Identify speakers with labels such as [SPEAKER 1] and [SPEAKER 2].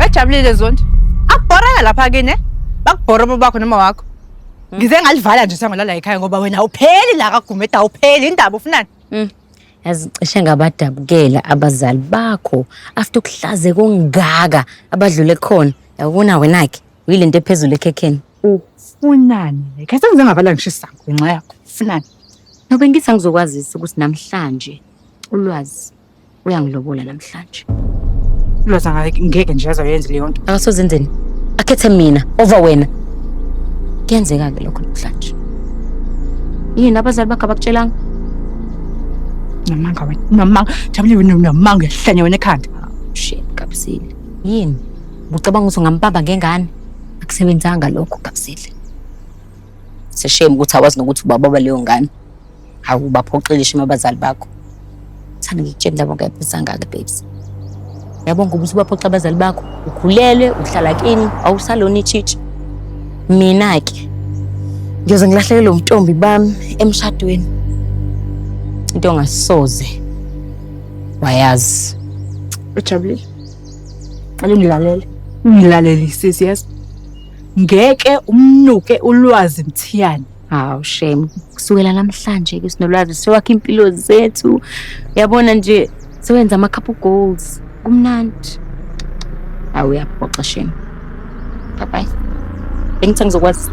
[SPEAKER 1] Wejabulile Zondi. Akubhoranga lapha kini. Bakubhora ubabakho noma wakho. Ngize ngalivala nje isango lala ekhaya ngoba wena awupheli la kaGumede, awupheli indaba ufunani?
[SPEAKER 2] Yazi cishe ngabadabukela abazali bakho after ukuhlazeka okungaka abadlule khona. Yabona wena-ke uyilento ephezulu ekhekheni.
[SPEAKER 1] Ufunani? Ekhaya sengize ngavala ngisho isango ngenxa yakho. Ufunani?
[SPEAKER 2] Nobe ngithi angizokwazisa ukuthi namhlanje uLwazi uyangilobola namhlanje.
[SPEAKER 1] Ulwazi ngeke nje azoyenza leyo nto.
[SPEAKER 2] Akasoze enzeni? Akhethe mina over wena. Kuyenzeka-ke lokho namhlanje. Yini abazali bakho abakutshelanga?
[SPEAKER 1] Namanga wena. Namanga. Jabulile wena unamanga, uyahlanya wena ekhanda.
[SPEAKER 2] Shit, Gabsile. Yini? Ubucabanga ukuthi ungambamba ngengane? Akusebenzanga lokho, Gabsile. Seshame ukuthi awazi nokuthi ubaba leyo ngane. Hawu, baphoxile shame abazali bakho. Thanda ngikutshela indaba ongayibuzanga-ke, babes. Yabo ngoba usubaphoxa abazali bakho, ukhulelwe, uhlala kini, awusalona itshitshi. Mina-ke ngiyoze ngilahlekelwe ubuntombi bami emshadweni. Into ongasoze wayazi.
[SPEAKER 1] Ujabulile. Ake ngilalele. Ngilalelisisi, yes. Ngeke umnuke uLwazi Mthiyane.
[SPEAKER 2] Hawu shame. Kusukela namhlanje ke sinoLwazi sewakha impilo zethu. Yabona nje sewenza ama couple goals. Kumnandi. Hawu, uyaphoxa shame. Bye bye. Bengithi ngizokwazi.